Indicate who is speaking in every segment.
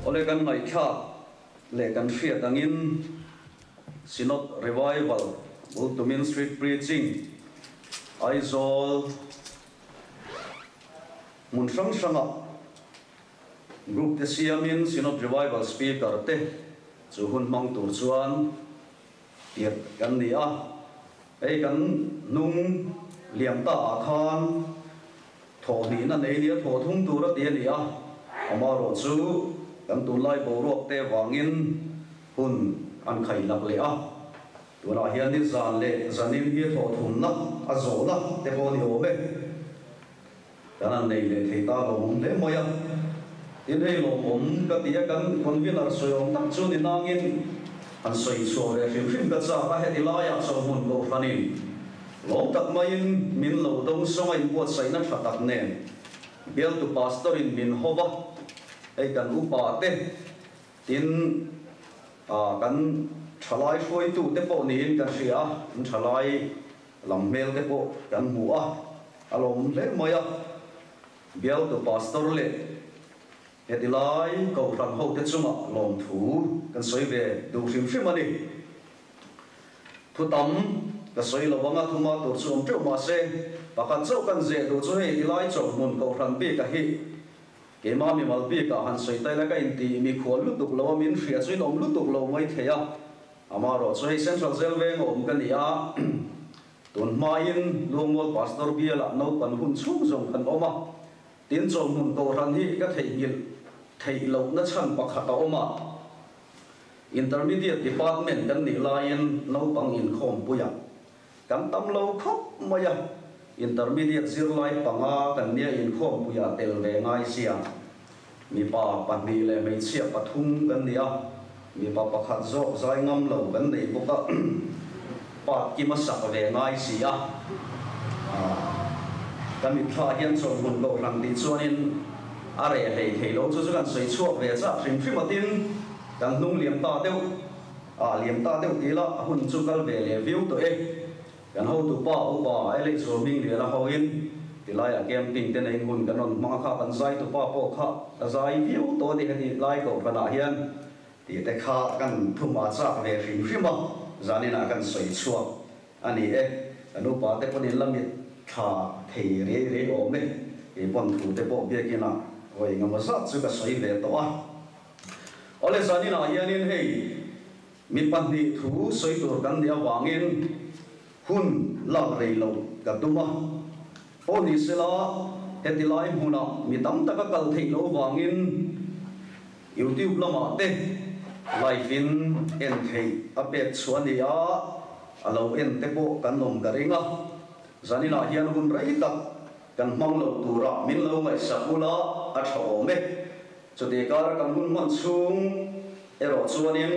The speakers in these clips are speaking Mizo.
Speaker 1: Awle kan ngaihthlak leh kan hriat angin Synod Revival bul tumin Street Preaching Aizawl hmun hrang hrangah Group te siamin Synod Revival Speaker te chu hun hmang tur chuan tirh kan ni a. Hei kan hnung liam ta ah khan thawh hnihna nei nia thawh thum tur a ti a ni a, amaherawh chu kan tunlai boruak te vangin hun an khai lak leh a, tunah hian ni zan leh zanin hi thawh thumna a zawhna te pawh a ni awm e. Kan han nei leh thei ta lawmawm hle mai a, tin hei lawmawm ka ti a, kan convener sawi awm tak chu ni nangin han sawi chhuah ve hrim hrim ka chak a, heti laiah chawhmun kohhranin lawm tak maiin min lo dawng sawng a, inbuatsaihna tha tak nen bialtu pastor in min haw a, hei kan upa te tin kan thalai hruaitu te pawh niin kan hria a, in thalai Lam hmel te pawh kan hmu a, a lawm hle mai a. Bialtu Pastor leh heti lai Kohhran ho te chungah lawmthu kan sawi ve duh hrim hrim a ni. Thu tam ka sawi lo anga thuma tur chu awm teuh mah se, pakhat chauh kan zeh duh chu hei ti lai chawhmun Kohhran bik a hi keimah mimal bikah han sawi taila ka intih mikhual lutuk lo a, min hria chu in awm lutuk lo mai thei a. Amaherawh chu hei Central Jail veng a awm ka ni a, tun hmain Luangmual Pastor bialah naupan hun chhung zawng kan awm a, tin chawlhmun Kohhran hi ka theihnghilh theih lohna chhan pakhat a awm a, Intermediate Department kan nih laiin naupang inkhawmpuiah kan tam lo khawp mai a, Intermediate zirlai panga kan nia inkhawmpuiah tel ve ngai sia, mipa pahnih leh hmeichhia pathum kan ni a, mipa pakhat zawk zai ngam lo kan nei bawk a, part kim a sak ve ngai si a, ka mitthla hian chawlhmun kohhran tih chuanin a reh hlei thei lo, chu chu kan sawi chhuak ve chak hrim hrim a, tin kan hnung liam ta deuh. A liam ta deuh tih lah a hun chu kal ve leh viau tawh e. Kan hotu pa upa Elei Zual Hming Liana hoin tilaiah camping te neiin hun kan rawn hmang a kha kan zaitu pa pawh kha a zai viau tawh a ni heti lai kohhranah hian tih te kha kan thuma chak ve hrim hrim a, zaninah kan sawi chhuak a ni e. Kan upa te pawhin la mit thla thei riai riai awm e. Kei pawn thu te pawh biakinah vawi engemaw zat chu ka sawi ve tawh a. Awle zaninah hianin hei mi pahnih thu sawi tur kan nih avangin hun lak rei loh ka tum a. Pawh ni sela heti lai hmunah mi tam tak a kal theih loh avangin YouTube lamah te live in en theih a pek chhuah a ni a, a lo en te pawh kan awm ka ring a. Zaninah hian hun rei tak kan hmang lo turah min lo ngaihsak ula a tha awm e. Chutih kara kan hun hman chhung erawh chuanin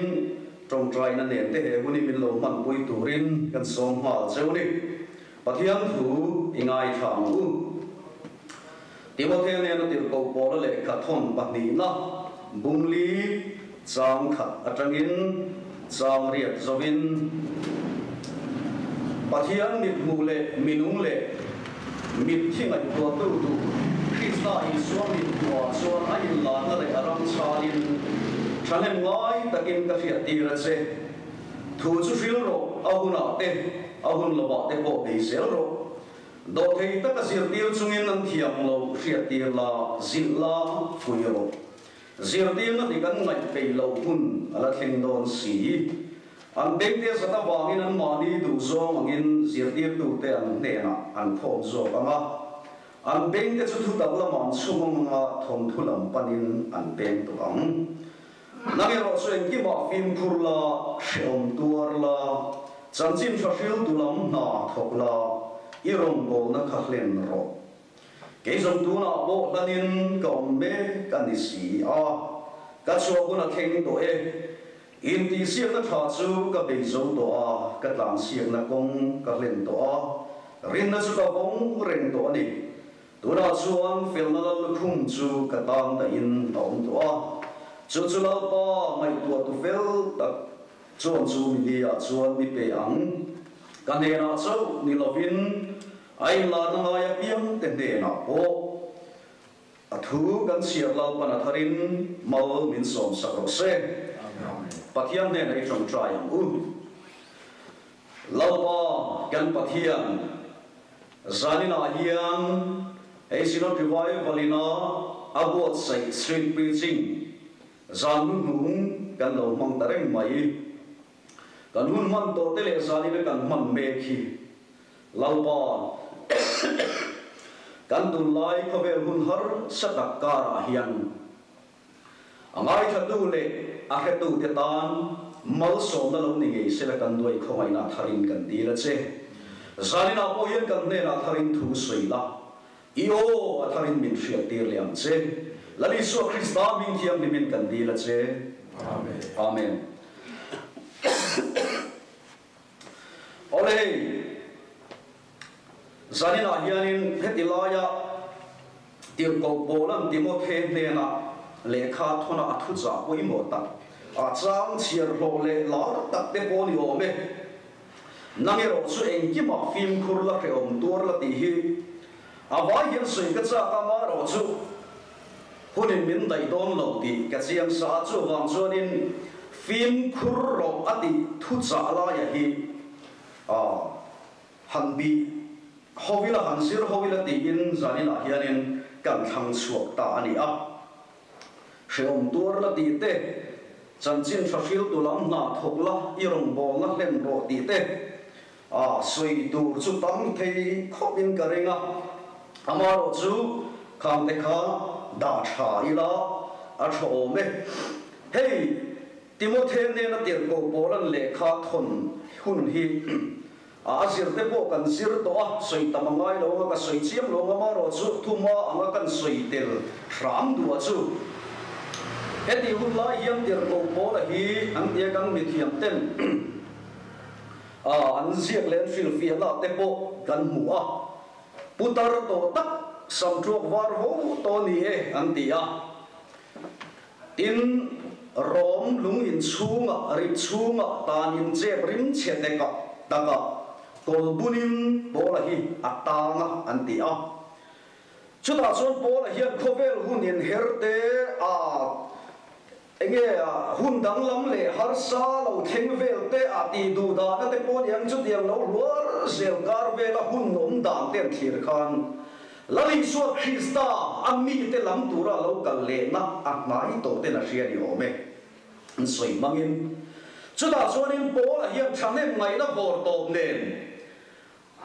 Speaker 1: tawngtaina nen te he hun hi min lo hmanpui turin kan sawm nghal cheu ni. Pathian thu i ngaithla ang u. Timothea nena tirhkoh Paula lehkha thawn pahnihna bungli chang khat atangin chang riat zovin Pathian mithmuh leh minung leh mitthi ngaihtuahtu duh Krista Isua mithmuhah chuan a inlanna leh a ram chhanin thahnem ngai takin ka hriattir a che. Thu chu hril rawh, a hunah te, a hun lovah te pawh bei zel rawh. Dawhthei taka zirtir chungin an thiam lo hriattir la, zilh la, fui rawh. Zirtirna dik an ngaih peih loh hun a la thleng dawn si. An bengte zat avangin anmahni duhzawng angin zirtirtute an hnenah an khawm zawk ang a, an bengte chu thutak lamah an chhung ang anga thawmthu lam panin an peng tawh ang. Nang erawh chu engkimah fimkhur la, hrehawm tuar la, chanchin tha hriltu lam hna thawk la, i rawngbawlna kha hlen rawh. Kei zawng tunah pawh hlanin ka awm mek a ni si a, ka chhuah hun a thleng tawh e. Intihsiakna tha chu ka bei zo tawh a, ka tlansiakna kawng ka hlen tawh a, rinna chu ka vawng reng tawh a ni. Tunah chuan felna lal lukhum chu ka tan dahin a awm tawh a, chu chu Lalpa ngaihtuah tu fel tak chuan chu mi ni ah chuan mi pe ang. Ka hnenah chauh ni lovin, A inlarna ngai apiang te hnenah pawh A thu kan chhiar Lalpan a tharin mal min sawm sak rawh se. Pathian hnenah i tawngtai ang u. Lalpa kan Pathian, zaninah hian hei Synod Revival ina a buatsaih Street Preaching zan hnuhnung kan lo hmang ta reng mai. Kan hun hman tawh te leh zanina kan hman mek hi Lalpa, kan tunlai khawvel hun harsa tak karah hian a ngaithlatu leh a hretute tan malsawmna lo ni ngei sela kan duai khawngaihna tharin kan dil a che. Zaninah pawh hian kan hnenah tharin thu sawi la, i aw a tharin min hriattir leh ang che. Lal Isua Krista hming thianghlimin kan dil a che. Amen. Awle hei, zaninah hianin heti laia Tirhkoh Paula'n Timothe hnena lehkha thawna a thuchah pawimawh tak, a chang chhiar hlawh leh lar tak te pawh ni awm e. Nang erawh chu engkimah fimkhur la hrehawm tuar la tih hi a vai hian sawi ka chak a, amaherawh chu Hunin min daih dawn lo tih ka chiang sa a, chuvang chuanin fimkhur rawh a tih thuchah laia hi han bih ho ila, han zir ho ila tiin zaninah hianin kan thlang chhuak ta a ni a. Hrehawm tuar la tih te, chanchin tha hriltu lam hna thawk la, i rawngbawlna hlen rawh tih te, sawi tur chu tam thei khawpin ka ring a, amaherawh chu khangte kha dah tha ila a tha awm e. Hei Timothe nena tirhkoh Paula'n lehkha thawn hun hi a zirte pawh kan zir tawh a, sawi tam a ngai lo anga ka sawi chiam lo ang, amaherawh chu thuma anga kan sawi tel hram duh a chu. Heti hun lai hian tirhkoh Paula hi an tia kan mithiam ten A, an ziak leh an hrilhfiahna te pawh kan hmu a, putar tawh tak samṭuak var vo tawh ni e an ti a. Tin, Rom lung in chhungah, rip chhungah tan in chep rim chhe tekah takah kawl bunin Paula hi a tang a an ti a. Chutah chuan Paula hian khawvel hun inher te a Enge a hun danglam leh harsa lo thleng vel te a tih duh dahna te pawh niang chutiang lo hluar zel kar vela hun awm dan te an thlir khan Lal Isua Krista a mite lam tura lo kal lehna a hnai tawh ten a hria ni awm e. An sawi hmangin chutah chuanin Paula hian thahnem ngaihna vawr tawp nen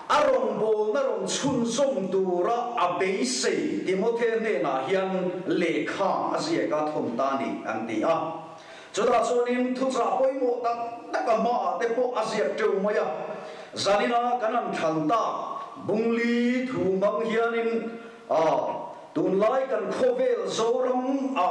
Speaker 1: A rawngbawlna rawn chhunzawm tura a beisei Timothe hnenah hian lehkha a ziak a thawn ta a ni, an ti a. Chutah chuanin thuchah pawimawh tak tak a hmaah te pawh a ziak teuh mai a. Zanina kan han thlan tak Bungli thu hmang hianin a tunlai kan khawvel Zoram a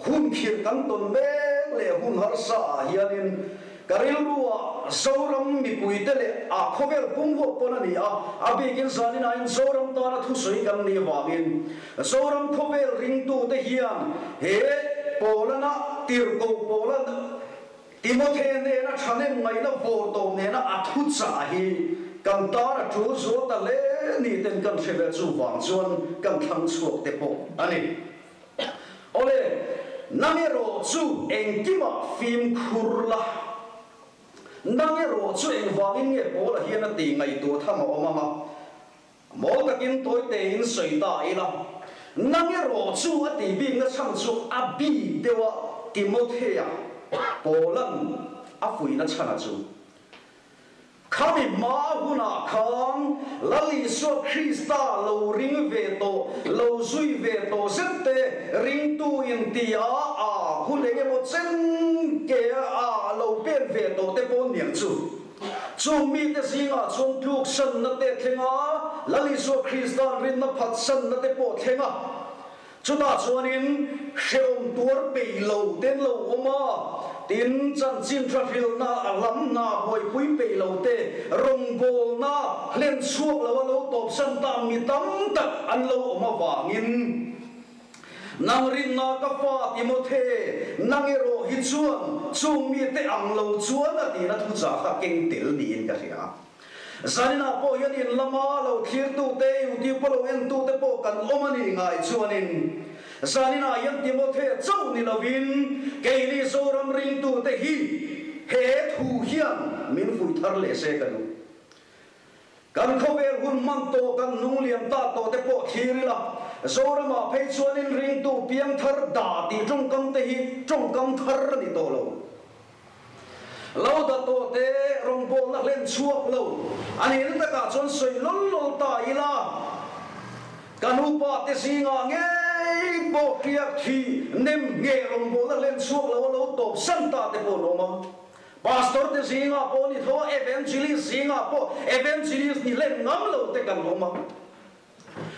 Speaker 1: Hun khirh kan tawn mek leh hun harsa ah hianin ka rilru ah Zoram mipuite leh a khawvel pumvuak pawn a ni a, a bikin zanin ah in Zoram tana thusawi kan nih vangin Zoram khawvel ringtute hian he Pawlana tirhkoh Pawla Timothe nena thanem ngaihna vawr tawp nena a thuchah hi kan tan a tul zual ta hle ni ten kan hre ve chuvang chuan kan thlang chhuak te pawh a ni. Awle, nang erawh chu engkimah fimkhur la. Nang erawh chu engvangin nge Paula hian a tih ngaihtuah tham a awm ang a? Mawl takin tawi tein sawi ta ila, nang erawh chu a tih bikna chhan chu a bik deuh a Timothea, Paula'n a fuihna chhana chu. Khami hma hunah khan Lal Isua Krista lo ring ve tawh, lo zui ve tawh zet te ringtu in ti a, a hun eng emaw chen ke a lo pen ve tawh te pawh niang chu. Chung mite zingah chuan tluksanna te thleng a, Lal Isua Krista'n rinna phatsanna te pawh thleng a. Chutah chuanin hrehawm tuar peih lo ten lo awm a, tin chanchin tha hrilhna a lam hna buaipui peih lo te, rawngbawlna hlen chhuak lo a lo tawpsan ta mi tam tak an lo awm avangin, Nang rinna ka fa Timothe, nang erawh hi chuan chung mite ang lo chuan a tina thuchah kha keng tel niin ka hria. Zaninah pawh hian in lama lo thlirtute, YouTube a lo entute pawh kan awm a nih ngai chuanin zaninah hian Timothea chauh ni lovin keini Zoram ringtute hi he thu hian min fuih thar leh se ka duh. Kan khawvel hun hman tawh kan nung liam ta tawh te pawh thlir ila, Zoramah phei chuanin ringtu piangthar dah tih tawngkam te hi tawngkam thar a ni tawh lo. Lo dah tawh te rawngbawlna hlen chhuak lo a nih na takah chuan sawi lawl lawl ta ila, kan upa te zingah ngei pawh hriak thi nem nge rawngbawlna hlen chhuak lo a lo tawp san ta te pawh an awm a. Pastor te zingah pawh ni tho a, evangelist zingah pawh evangelist ni hlen ngam lo te kan awm a.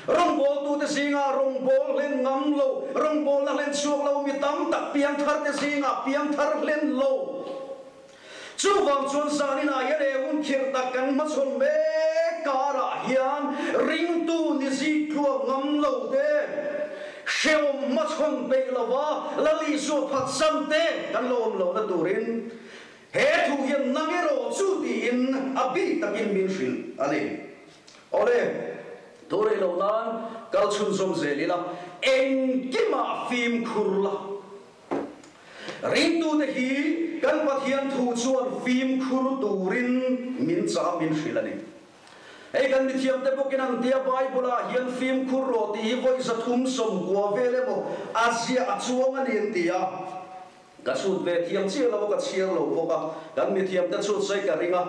Speaker 1: Rawngbawltute zingah rawngbâwl hlen ngam lo, rawngbâwlna hlen chhuak lo mi tam tak piangtharte zingah piangthar hlen lo. Chuvang chuan zaninah hian he hun khirh tak kan hmachhawn mek karah hian ringtu ni zik tluak ngam lo te, hrehawm hmachhawn peih lova Lal Isua phatsan te kan lo awm lohna turin he thu hian nang erawh chu tiin a bik takin min hrilh a ni. Awle, thu rei lo nan kal chhunzawm zel ila, engkimah fimkhur la. Ringtute hi kan Pathian thu chuan fimkhur turin min chah a, min hrilh a ni. Hei kan mithiamte bawkin an tia Bible-ah hian fimkhur rawh tih hi vawi 390 vel emaw a ziah a chuang a ni an ti a. Ka chhut ve thiam chiah lo a, ka chhiar lo bawk a, kan mithiamte chhut sawi ka ring a.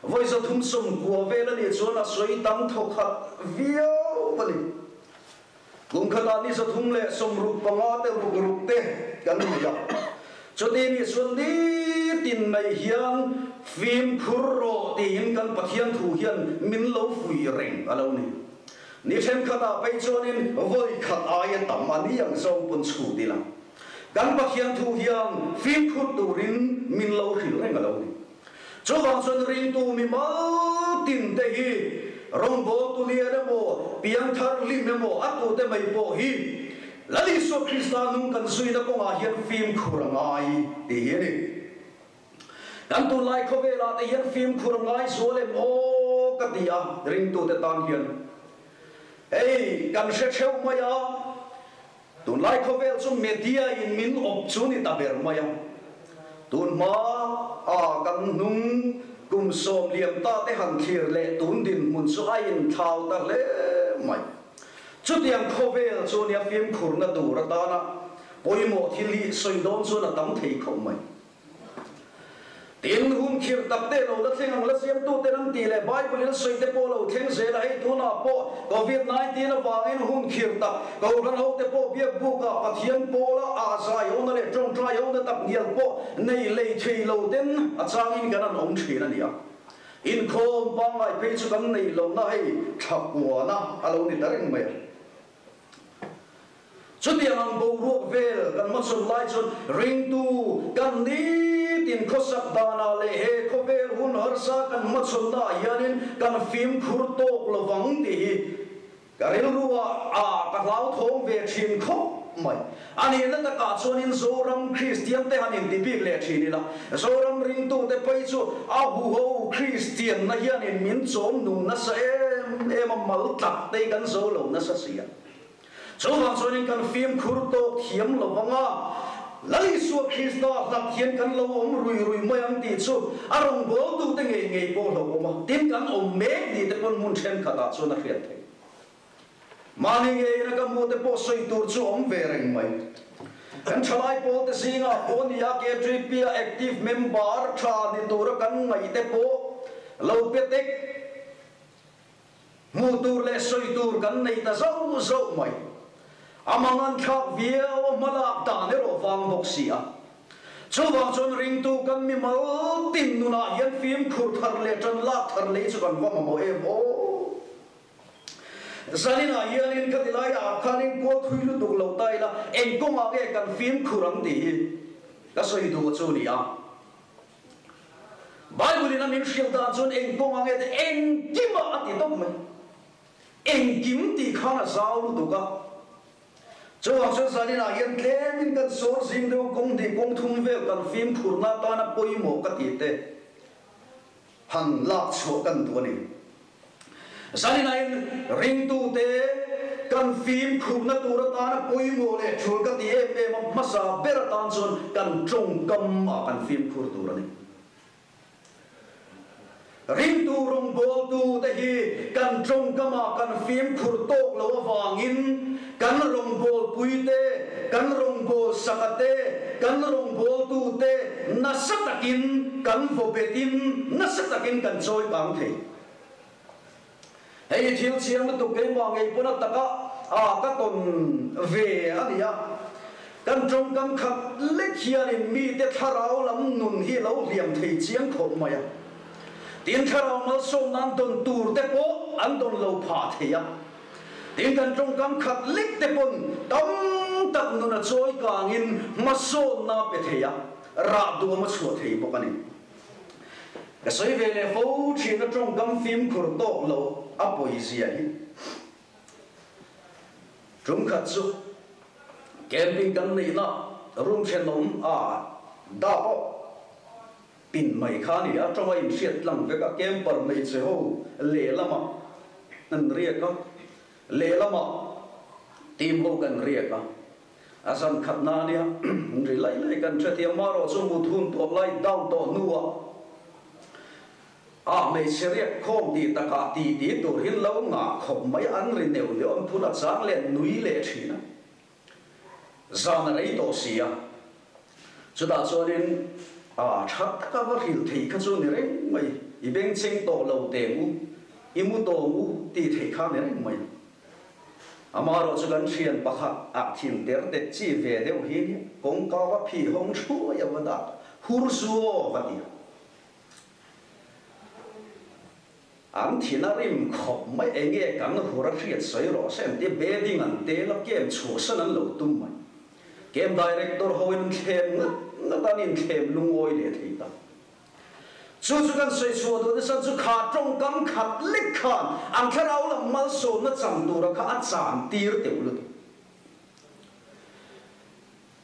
Speaker 1: Vawi 390 vel a nih chuan a sawi tam thaw khat viau a ni. Kum khatah ni 365 te ruk ruk te kan nei a. Chuti nih chuan nitin mai hian fimkhur rawh tiin kan Pathian thu hian min lo fui reng a lo ni. Ni thenkhatah phei chuanin vawi khat aia tam a ni ang zawng pawn chhut ila. Kan Pathian thu hian fimkhur turin min lo hrilh reng a lo ni. Chuvang chuan ringtu mi mal tin te hi rawngbawltu lian emaw, piangthar lim emaw a tute mai pawh hi Lal Isua Krista nung kan zuina kawngah hian fimkhur a ngai tih hi a ni. Kan tunlai khawvelah te hian fimkhur a ngai zual em aw ka ti a, ringtute tan hian. Hei kan hre theuh mai a. Tunlai khawvel chu media in min awp chu ni ta ber mai a. Tun hma a kan hnung kum sawm liam ta te han thlir leh tun dinhmun chu a inthlau ta hle mai. Chutiang khawvel chu nia fimkhurna tur atana pawimawh thil hi sawi dawn chuan a tam thei khawp mai. Tin, hun khirh tak te lo la thleng ang la siamtute an tih leh Bible in sawi te pawh lo thleng zel a, hei tunah pawh Covid 19 avangin hun khirh tak Kohhran ho te pawh biak bukah Pathian pawla ah zai hona leh tawngtai hona tak ngial pawh nei lei thei lo ten a changin kan an awm thin a nia. Inkhawm pangngai phei chu kan nei lohna hei thlakuana a lo ni ta reng mai a. Chutiang ang boruak vel kan hmachhawn lai chuan ringtu kan nitin khawsak danah leh he khawvel hun harsa kan hmachhawnnaah hianin kan fimkhur tawk lovang tih hi ka rilruah a ka hlauthawng ve thin khawp mai. A nihna takah chuanin Zoram Kristian te han inti bik leh thin ila, Zoram ringtute phei chu a huho Kristianna hianin min chawm nung nasa em em a, mal tlak te hi kan zo lo nasa si a. Chuvang chuanin kan fimkhur tawk thiam lo vang a, Lal Isua Krista hlat hian kan lo awm rui rui mai ang tih chu a rawngbawltute ngei ngei pawh hlauh awm a, tin kan awm mek ni te pawn hmun thenkhatah chuan a hriat theih. Mahni ngeiin a ka hmuh te pawh sawi tur chu awm ve reng mai. Kan thalai pawl te zingah pawh ni a KTP a active member tha ni tura kan ngaih te pawh lo pe tek. Hmuh tur leh sawi tur kan nei ta zauh zauh mai. A mangan thlak viau a hmalak dan erawh vang bawk si a. Chuvang chuan ringtu kan mi mal tin nunah hian fimkhur thar leh tan lak thar lei chu kan va mamawh em aw. Zaninah hianin ka ti lai ah khanin kual thui lutuk lo ta ila eng kawngah nge kan fimkhur ang tih hi ka sawi duh chu a ni a. Bible in a min hrilh dan chuan eng kawng ang e te engkimah a ti tawp mai. Engkim tih khan a zau lutuk a. Chuvang chuan zaninah hian tlemin kan sawr zing deuh kawng hnih kawng thum vel kan fimkhurna atana pawimawh ka ti te. Han lak chhuah kan duh a ni. Zaninain ringtute kan fimkhurna tur atana pawimawh leh tul ka ti em em a, hmasa ber atan chuan kan tawngkam ah kan fimkhur tur a ni. Ringtu rawngbawltute hi kan tawngkam ah kan fimkhur tawk lo avangin kan rawngbawlpuite, kan rawngbawlsakate, kan rawngbawltute nasa takin kan vaw betin nasa takin kan chawi kang thei. Hei thil chiang lutuk keimah ngei pawn a taka a ka tawn ve a ni a. Kan tawngkam khat lek hianin mite thlarau lam nun hi lo hliam thei chiang khawp mai a. Tin thlarau malsawm nan dawn tur te pawh an dawn lo phah thei a. Tin kan tawngkam khat lek te pawn tam tak nun a chawi kangin hmasawnna pe thei a, rah duam a chhuah thei bawk a ni. Ka sawi ve leh fo thin a tawngkam fimkhur tawk lo a pawizia hi. Tum khat chu camping kan neihna room thenawm a dah pawh pin mai kha a ni a, tawng a inhriat tlang vek a, camper hmeichhe ho lehlamah an riak a, lehlamah team ho kan riak a, a zan khat na nia ri lai lai kan hrethiam marawh chu mut hun tawh light down tawh hnuah a hmeichhe riak khawm tih takah ti ti tur hi lo ngah khawp mai an ri neuh neuh an phun a chang leh nui leh thin a. Zan a rei tawh si a, chutah chuanin a tha taka va hrilh theih kha chu ni reng mai, i bengcheng tawh lo teng u, i mu tawng u tih theih kha ni reng mai. Amaherawh chu kan thian pakhat ah thin ter tet chi ve deuh hi nia, kawngka va phih hawng thuai a va dak hur su aw va ti a. An thin a rim khawp mai, enge kan hur a hriat sawi rawh se an ti, bedding an tel a, camp chhuahsan an lo tum mai. Camp director ho in an thlem ngat ngat a, an inthlem lungawi leh thei ta. Chu chu kan sawi chhuah duh nasa chu kha tawngkam khat lek khan an thlarau lam malsawmna chang tura kha a chan tir teuh lutuk.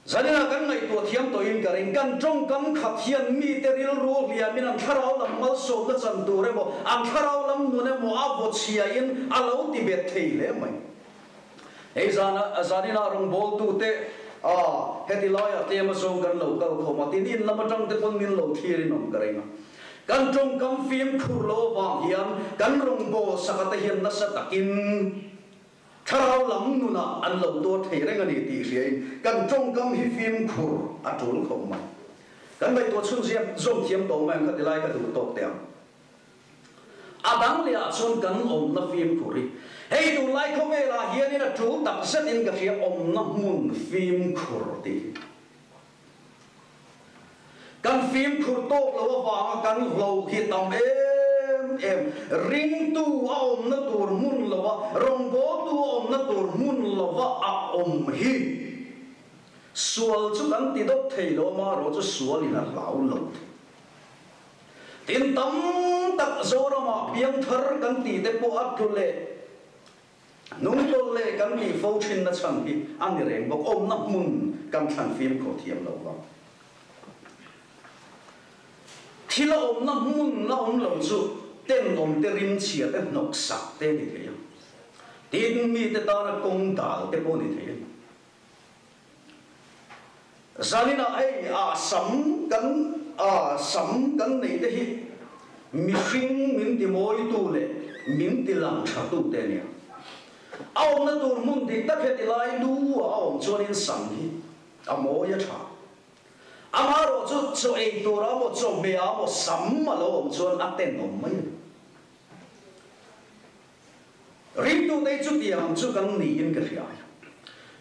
Speaker 1: Zanina kan ngaihtuah thiam tawhin ka ring. Kan tawngkam khat hian mite rilru hliamin an thlarau lam malsawmna chan tur emaw, an thlarau lam nun emaw a vaw chhiain a lo ti bet thei hle mai. Hei zana zanina rawngbawltute a heti laiah tlem azawng kan lo kal khawm a, tin in lam atang te pawn min lo thlir in awm ka ring a. Kan tawngkam fimkhur lo avang hian kan rawngbawlsak te hian nasa takin Thlarau lam nunah an lo tuar thei reng a ni tih hriain kan tawngkam hi fimkhur a tul khawp mai. Kan ngaihtuah chhun ziak zawm thiam tawh mai ang kha ti lai ka duh tawk teh ang. A dang lehah chuan kan awmna fimkhur hi hei tunlai khawvelah hianin a tul tak zetin ka hria awmna hmun fimkhur tih hi. Kan fimkhur tawk lo avanga kan hlo hi tam em em. Ringtu a awmna tur hmun lova, rawngbawltu a awmna tur hmun lova a awm hi sual chu kan ti dawp thei lo, amaherawh chu sualin a hlau lo thei. Tin, tam tak Zoramah piangthar kan tih te pawh a tlu leh. Nungtawlh leh kan tih fo thinna chhan hi a ni reng bawk, awmna hmun kan thlan fimkhur thiam lo vang. Thil a awmna hmun a awm lo chu tenawm te rimchhia te hnawk sak te a ni thei a, tin mite tana kawng dal te pawh a ni thei a ni. Zaninah hei a sam kan a sam kan neih te hi mihring min ti mawitu leh min ti lang tha tu te a nia. A awmna tur hmun dik tak heti lai lu a a awm chuanin sam hi a mawi a tha. Amaherawh chu chaw ei tura maw chawhmeh ah maw sam a lo awm chuan a tenawm mai a ni. Ringtute hi chutiang chu kan niin ka hria.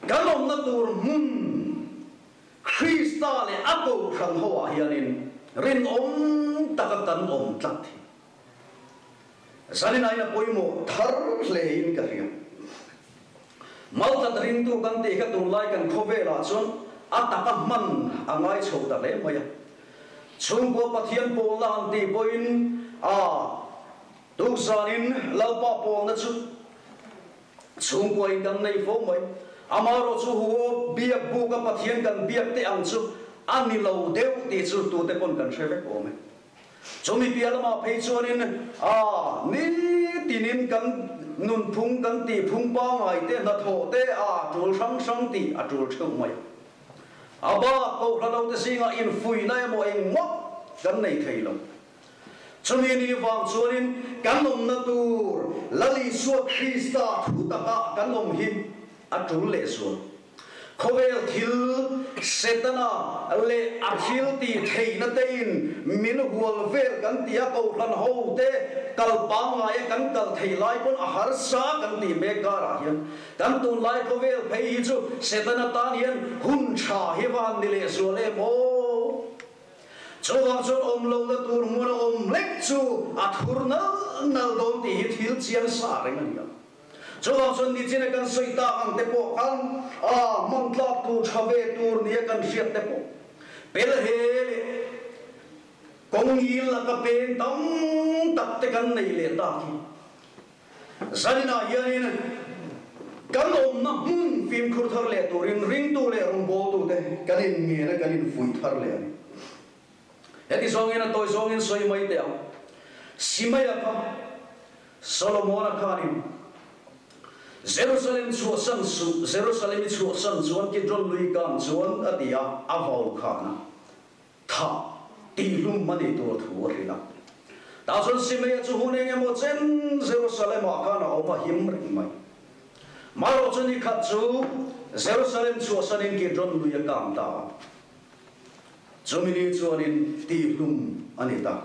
Speaker 1: Kan awmna tur hmun Krista leh a kohhran ho ah hianin rinawm taka kan awm tlat hi Zaninain a pawimawh thar hlein ka hria. Maltlat ringtu kan tih kha tunlai kan khawvelah chuan a taka hman a ngai chho ta hle mai a. Chhungkua Pathian pawlna han tih pawhin a Tukzanin Lalpa pawlna chu chhungkuain kan nei fo mai. Amaherawh chu huaw biak buka Pathian kan biak te ang chu a ni lo deuh tih chu tute pawn kan hre vek awm e. Chumi piah lamah phei chuanin a nitinin kan nunphung kan tihphung pangngai te, hnathawh te a tul hrang hrang tih a tul theuh mai a. A bak kohhran hote zingah infuihna emaw engmah kan nei thei lo. Chumi ni vang chuanin kan awmna tur Lal Isua Krista thu takah kan awm hi a tul lehzual. Khawvel thil, Setana leh a thil tih theihna tein min hual vel kan tih a kohhran ho te kal pangngaia kan kal theih lai pawn a harsa kan tih mek karah hian kan tunlai khawvel phei hi chu Setana tan hian hun tha hi va han ni lehzual em aw. Chuvang chuan awm lohna tur hmun a awm hlek chu a thur nal nal dawn tih hi thil chiang sa reng a ni a. Chuvang chuan nichina kan sawi tak ang te pawh khan a hman tlak tur tha ve tur nia kan hriat te pawh pel he leh kawng ngil laka peng tam tak te kan nei leh tak hi. Zaninah hianin kan awmna hmun fimkhur thar leh turin ringtu leh rawngbawltute kan inngen a, kan infuih thar leh a ni. Heti zawngin a tawi zawngin sawi mai teh ang. Simaia kha Solomona khanin Jerusalem chhuahsan suh, Jerusalem i chhuahsan chuan Kidron lui kang chuan a ti a, a vau khan a. Thah tihlum a nih tur thu a hrilh a. Tah chuan Simeia chu hun eng emaw chen Jerusalem-ah khan a awm a him reng mai. Marawh chu ni khat chu Jerusalem chhuahsanin Kidron lui a kang ta a. Chumi ni chuanin tihlum a ni ta.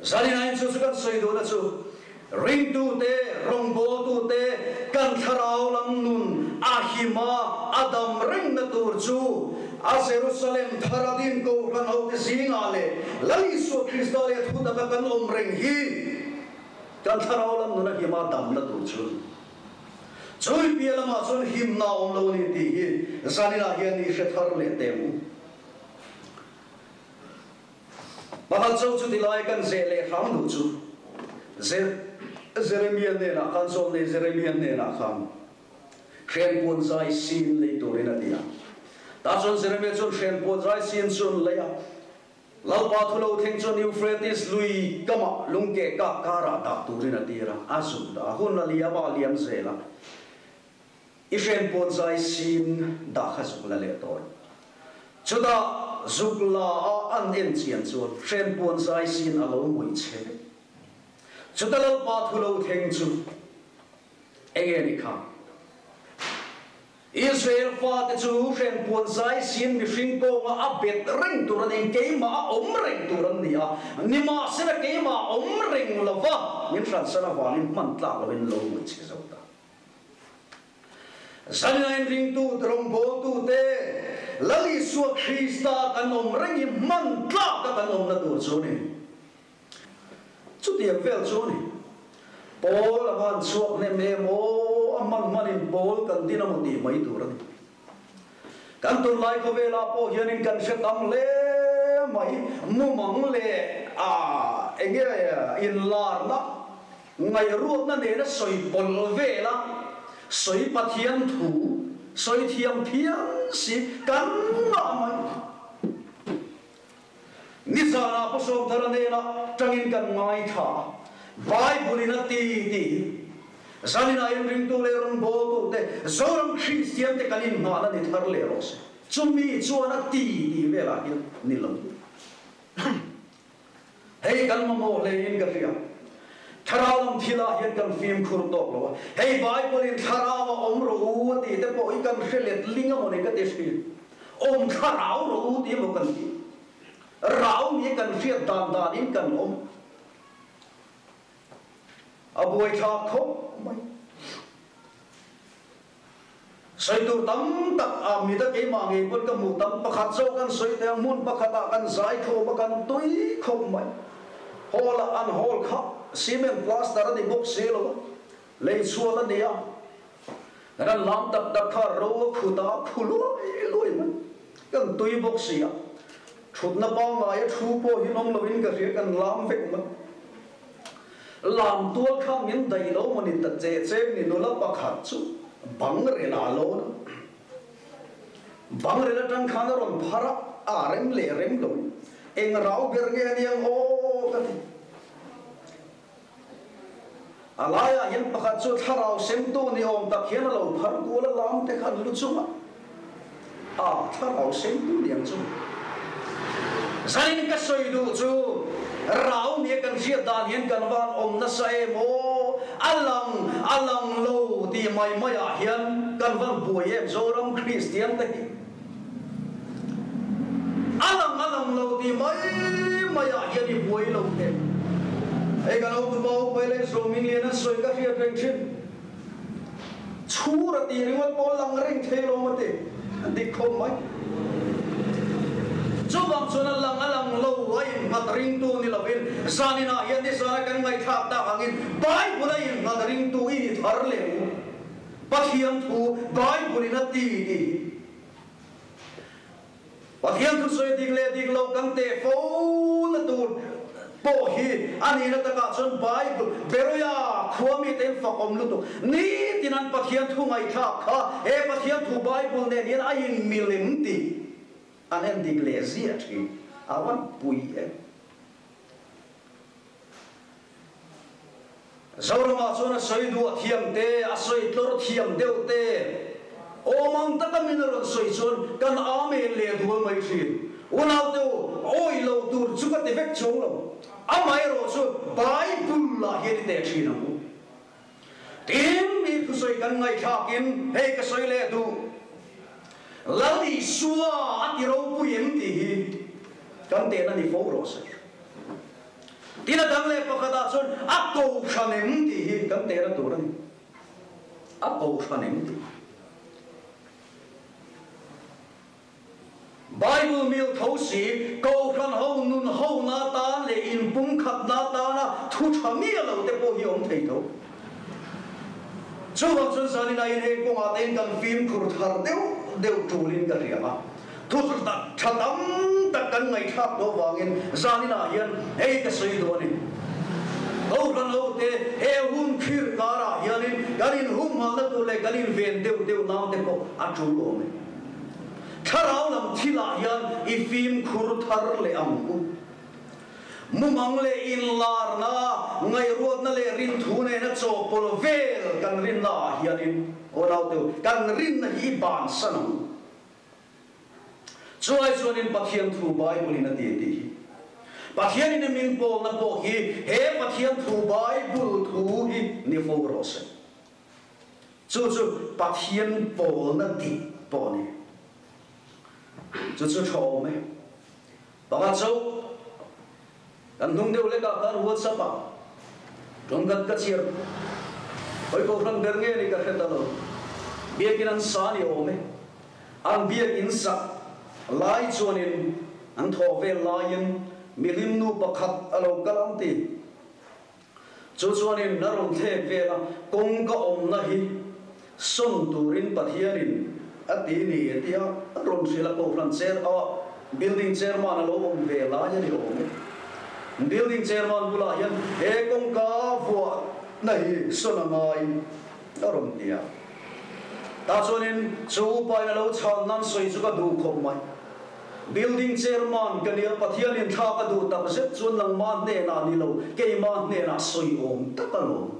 Speaker 1: Zaninain chu chu kan sawi duhna chu ringtute, rawngbawltute kan thlarau lam nun a him a, a dam rengna tur chu a Jerusalem thar a din kohhran hote zingah leh Lal Isua Krista leh thu taka kan awm reng hi kan thlarau lam nun a him a damna tur chu chui piah lamah chuan himna a awm lo a ni tih hi zaninah hian i hre thar leh teh ang u. Pakhat cho chu tilai kan zeh leh hrang duh chu Jeremia hnenah khan zawlnei Jeremia hnenah khan hrenpuan zai sin lei turin a ti a. Tah chuan Jeremia chuan hrenpuan zai sin chu an lei a. Lalpa thu lo thleng chuan Euphrates lui kamah lungkeh kak karah dah turin a tir a, a zuk dah a. Hun a liam a, a liam zel a. I hrenpuan zai sin dah kha zuk la leh tawh. Chutah zuk la a an en chian chuan hrenpuan zai sin a lo mawih che vek. Chuta Lalpa thu lo thleng chu enge ni kha? Israel fate chu hrenpuan zai sin mihring kawnga a bet reng tur a ni, keimah a awm reng tur an ni a, nimahsela keimah awm reng lova min hransan avangin hman tlak lovin lo mawih che zo ta. Zaninain ringtu rawngbawltute Lal Isua Krista kan awm reng hi hman tlaka kan awmna tur chu a ni. Chutiang vel chu a ni. Paul a van chhuak hnem em aw, a hman hmanin Paul kan din amaw tih mai tur a ni. Kan tunlai khawvelah pawh hianin kan hre tam hle mai, mumang leh a enge inlarna, Ngaihruatna nena sawi pawlh vel a, sawi Pathian thu sawi thiam phian si kan ngah mai. Nizanah Pu Sawmthara nena tangin kan ngaithla a, Bible in a ti tih hi zaninah inringtu leh rawngbawltute Zoram Kristiante kan inhmahna ni thar leh rawh se. Chumi chuan a ti tih velah hian ni lo. Hei kan mamawh hleiin ka hria. Thlarau lam thilah hian kan fimkhur tawk lo a. Hei Bible in thlarau a awm rawh u a tih te pawh hi kan hre let ling a mawni ka ti hrin. Awm thlarau rawh u tih emaw kan ti. Rau ni kan hriat dan danin kan awm. A buaithlak khawp mai. Sawi tur tam tak a mit a keimah ngei pawn ka hmuh tam pakhat zawk an sawi thei a, hmun pakhatah kan zai khawm a kan tui khawp mai. Hall ah an hall kha cement plaster a ni bawk si lo a, lei chhuat a ni a, kan lam tak tak kha ro a khut a, a khu luai luai mai. Kan tui bawk si a, thutna pangngai a thu pawh hi nawm loin ka hria kan lam vek mai. Lam tual kha min daih lo maw ni ta che che ni nula pakhat chu bang rel ah lawn a, bang rel atang khan a rawn phar a, a rem leh rem lo in. Eng rau ber nge aniang aw ka ti. A laiah hian pakhat chu thlarau semtu ni awm tak hian a lo phar kual a, lam te kha an lu chungah a thlarau semtu ni ang chu. Zanin ka sawi duh chu rau nia kan hriat dan hian kan van awm nasa em aw, a lang a lang lo tih mai maiah hian kan van buai em Zoram Kristian te hi. A lang a lang lo tih mai maiah hian i buai lo teh. Hei kan hotupa upa leh Zawmin lian an sawi ka hriat reng thin. Chhur a tih ringawt pawh lang reng thei lo maw ti an dik khawp mai. Chuvang chuan a lang a lang lo a innghat ringtu ni lovin zaninah hian nizana kan ngaihthlak tak angin Bible a innghat ringtu i ni thar leh u. Pathian thu Bible in a ti tih hi Pathian thu sawi dik leh dik lo kan teh fo na tur pawh hi a nihna takah chuan Bible Beroia khua mite in fakawm lutuk nitin an Pathian thu ngaihthlak kha he Pathian thu Bible nen hian a inmil em tih an en dik leh ziah thin a van pui em. Zoramah chuan a sawi duah thiam te, a sawi tlawr thiam deuh te, awm ang taka min a rawn sawi chuan kan amen leh dual mai thin. Unaute u, awih lo tur chu ka ti vek chuang lo. Amaherawh chu Bible ah hian i teh thin ang u. Tin, mi thusawi kan ngaihthlakin hei ka sawi leh duh. Lal Isua a ti ropui em tih hi kan tehna ni fo rawh se. Tin a dang leh pakhatah chuan a kohhran em tih hi kan tehna tur a ni. A kohhran em tih. Bible mil tho si, kohhran ho nun ho na tan leh inpumkhat na tana thu tha miah lo te pawh hi awm thei tho. Chuvang chuan zanin aiin heng kawngah te hian kan fimkhur thar deuh deuh tulin ka hria a. Thu tha tam tak kan ngaihthlak tawh vangin zaninah hian hei ka sawi duh a ni. Kohhran hote he hun khir karah hianin kan inhumhalna tur leh kan inven deuh deuh nan te pawh a tul awm e. Thlarau lam thilah hian i fimkhur thar leh ang u. Mumang leh inlarna, ngaihruatna leh rinthu nena chawhpawlh vel kan rinnaah hianin aw naute u, kan rinna hi i bansan ang u. Chuai chuanin Pathian thu Bible in a ti tih hi. Pathian in a min pawlna pawh hi he Pathian thu Bible thu hi ni fo rawh se. Chu chu Pathian pawlna dik pawh a ni. Chu chu tha awm e. Pakhat chu kan hnung deuh lekah khan WhatsApp ah tawngkhat ka chhiar hawi kohhran ber nge ni ka hre ta lo. Biakin an sa ni awm e. An biakin sak lai chuanin an thawh vel laiin mihlim nu pakhat a lo kal ang ti. Chu chuanin a rawn thlek vel a, kawng ka awmna hi sawn turin Pathianin a ti ni e tia a rawn hrilh a, Kohhran chair a building chairman a lo awm ve lai a ni awm e. Building chairman bulah hian he kawngka vuahna hi sawn a ngai a rawn ti a. Tah chuanin chu upain a lo chhan nan sawi chu ka duh khawp mai. Building chairman ka nia, Pathianin thla ka duh tak zet chuan nangmah hnenah ni lo, keimah hnenah sawi awm tak alawm.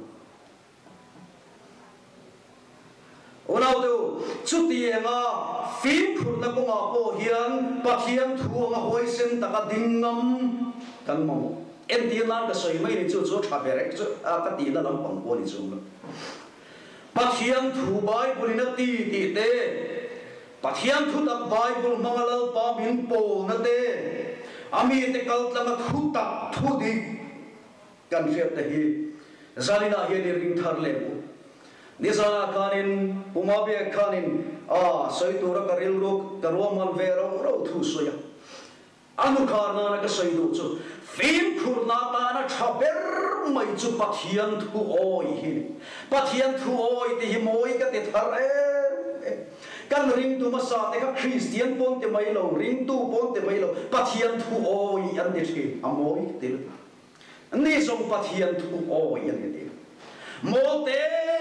Speaker 1: Unaute u, chutianga fimkhurna kawngah pawh hian Pathian thu anga huaisen taka ding ngam kan mamawh. Entir nan ka sawi mai ni chu chu tha ber e chu ka tihna lampang pawh ni chung lo. Pathian thu Bible in a ti tih te, Pathian thu tak Bible hmanga Lalpa min pawlna te, a mite kaltlanga thu tak thu dik kan hriat te hi zaninah hian i ring thar leh u. Nizanah khanin Pu Mabiak khanin a sawi tura ka rilru ka ruahman ve rauh rauh thu sawi a. A nu khar nana ka sawi duh chu, fimkhurna atana tha ber mai chu Pathian thu awi hi ni. Pathian thu awi tih hi mawi ka ti thar em em. Kan ringtu hmasa te kha Kristian pawn ti mai lo, ringtu pawn ti mai lo, Pathian thu awi an ti thin, a mawi ka ti lutuk. Ni zawng Pathian thu awi an ni ti. Mawlte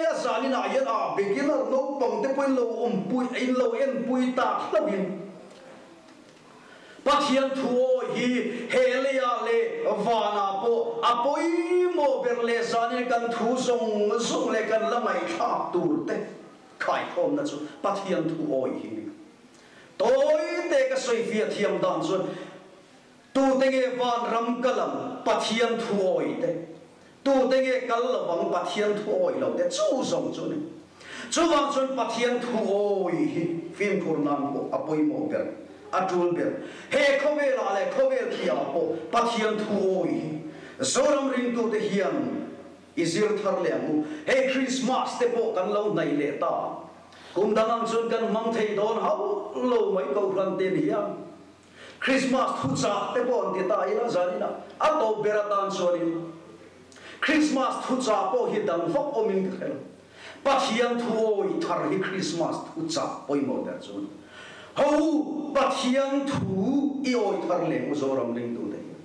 Speaker 1: a zanin ah hian a beginner naupang te pawhin lo awmpui, in lo enpui tak hlauhin. Pathian thu awi hi he leiah leh vanah pawh a pawimawh ber leh zanin kan thu zawng zawng leh kan la ngaihthlak tur te khaikhawmna chu Pathian thu awi hi ni. Tawi te ka sawi fiah thiam dan chuan tute nge vanram kal ang Pathian thu awi te, tute nge kal lovang Pathian thu awi lo te chu zawng chu ni. Chuvang chuan Pathian thu awi hi fimkhur nan pawh a pawimawh ber, a tul ber. He khawvelah leh khawvel thiah pawh Pathian thu awi hi Zoram ringtute hian i zir thar leh ang u. Hei Krismas te pawh kan lo hnaih leh ta. Kum dang ang chuan kan hmang thei dawn hauh lo mai Kohhran ten hian. Krismas thuchah te pawh an ti ta ila zaninah a tawp ber atan chuanin Krismas thuchah pawh hi dang vak awmin ka hre lo. Pathian thu awi thar hi Krismas thuchah pawimawh ber chu a ni. Ho u, Pathian thu i awi thar leh u Zoram ringtute hian.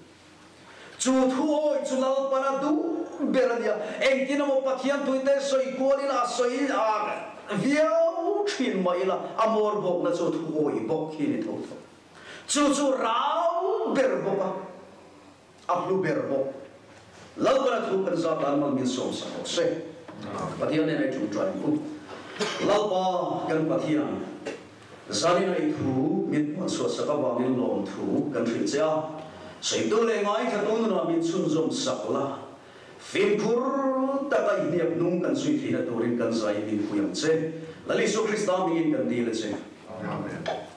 Speaker 1: Chu thu awi chu Lalpan a duh ber a nia. Engtin emaw Pathian tuite sawi kualin a sawi viau thin mah ila a mawr bawkna chu thu awi bawk hi a ni tho tho. Chu chu rau ber bawk a, a hlu ber bawk. Lalpan a thu kan zat dan mal min sawm sak rawh se. Pathian nen ai ṭawngṭai ang u. Lalpa kan Pathian, zanin ai thu min hmuh chhuah sak avangin lawmthu kan hrilh che a. Sawitu leh ngaithla tu nunah min chhunzawm sak la. Fimkhur taka i hniak hnung kan zui theihna turin kan zai min pui ang che. Lal Isua Krista hmingin kan dil a che.
Speaker 2: Amen.